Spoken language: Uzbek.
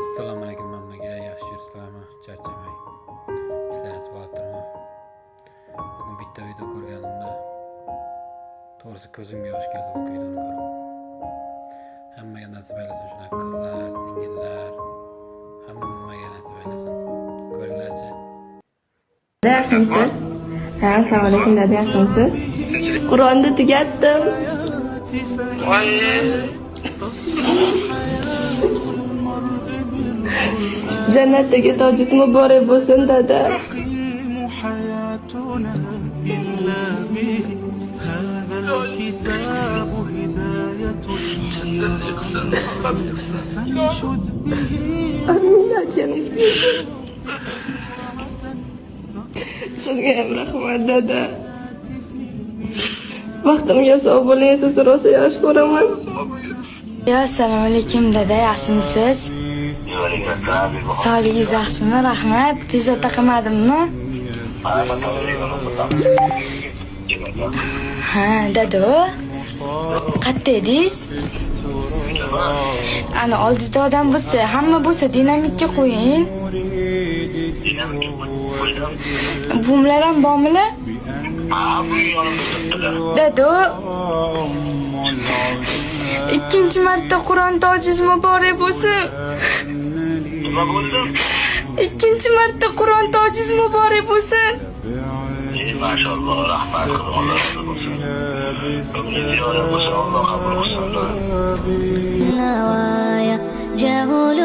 Assalomu alaykum hammaga, yaxshi yuribsizlarmi? Charchamay. Ishlaringiz bo'lyaptimi? Bugun bitta video ko'rganimda, to'g'risi, ko'zimga yosh keldi bu videoni ko'rib. Hammaga nasib aylasin shunaqa qizlar, singillar. Hammaga nasib aylasin. Ko'ringlarchi. Yaxshimisiz? Ha, assalomu alaykum dada, yaxshimisiz? Qur'onni tugatdim. Voy. Jannatdagi tojingiz muborak bo'lsin, dada. حياتنا إلا به هذا الكتاب هداية فانشد به. Amin, aytganingiz kelsin. Sizga ham rahmat, dada. Baxtimga sog' bo'ling, sizni rosa yaxshi ko'raman. Yo, assalomu alaykum dada, yaxshimisiz? Sog'ligingiz yaxshimi? Rahmat. Bezovta qilmadimmi? Ha, dada. Qayerda edingiz? Ana oldingizda odam bo'lsa, hamma bo'lsa dinamikka qo'ying. Buvimlar ham bormilar? Dada, ikkinchi marta Qur'on tojingiz muborak bo'lsin. Nima bo'ldi? Ikkinchi marta Qur'on tojingiz muborak bo'lsin. Mashalloh, rahmat qilib, Alloh rozi bo'lsin. Umringiz ziyoda bo'lsin, Alloh qabul qilsin. النوايا جهول.